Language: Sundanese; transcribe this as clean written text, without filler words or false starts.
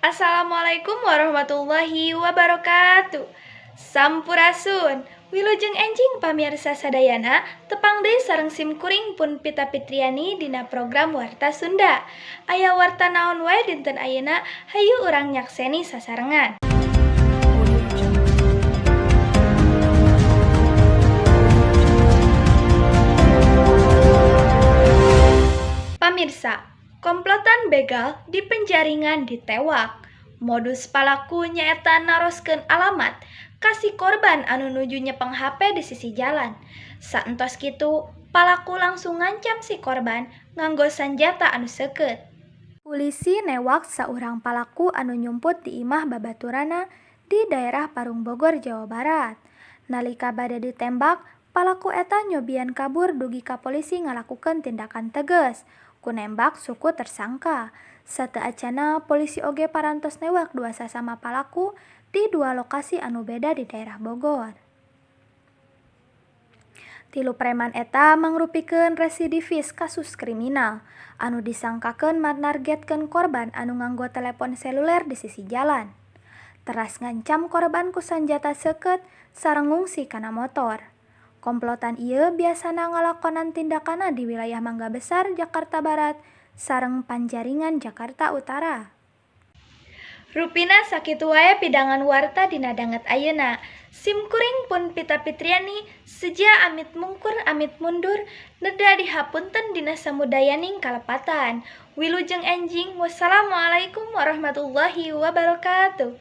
Assalamualaikum warahmatullahi wabarakatuh. Sampurasun. Wilujeng enjing pamirsa sadayana, tepang deui sareng sim kuring pun Pita Fitriani dina program Warta Sunda. Aya warta naon wae dinten ayeuna, hayu urang nyakseni sasarengan. Pamirsa, komplotan begal di Penjaringan ditewak. Modus palaku nyaeta naroskeun alamat ka si korban anu nuju nyepeng HP di sisi jalan. Saentos kitu, palaku langsung ngancam si korban nganggo sanjata anu seukeut. Pulisi newak saurang palaku anu nyumput di imah babaturanna di daerah Parung Bogor, Jawa Barat. Nalika bade ditembak, palaku eta nyobian kabur dugi ka polisi ngalakukeun tindakan tegas ku nembak suku tersangka. Sateuacanna polisi oge parantos newak dua sasama palaku di dua lokasi anu beda di daerah Bogor. Tilu preman eta mangrupikeun residivis kasus kriminal anu disangkakeun manargetkeun korban anu nganggo telepon seluler di sisi jalan. Teras ngancam korban ku sanjata seukeut sareng ngungsi kana motor. Komplotan ieu biasana ngalakonan tindakanna di wilayah Mangga Besar, Jakarta Barat sareng Panjaringan, Jakarta Utara. Rupina sakitu wae pidangan warta dina danget ayeuna. Sim kuring pun Pita Fitriani seja amit mungkur amit mundur neda dihapunten dina samudayaning kalepatan. Wilujeng enjing, wassalamualaikum warahmatullahi wabarakatuh.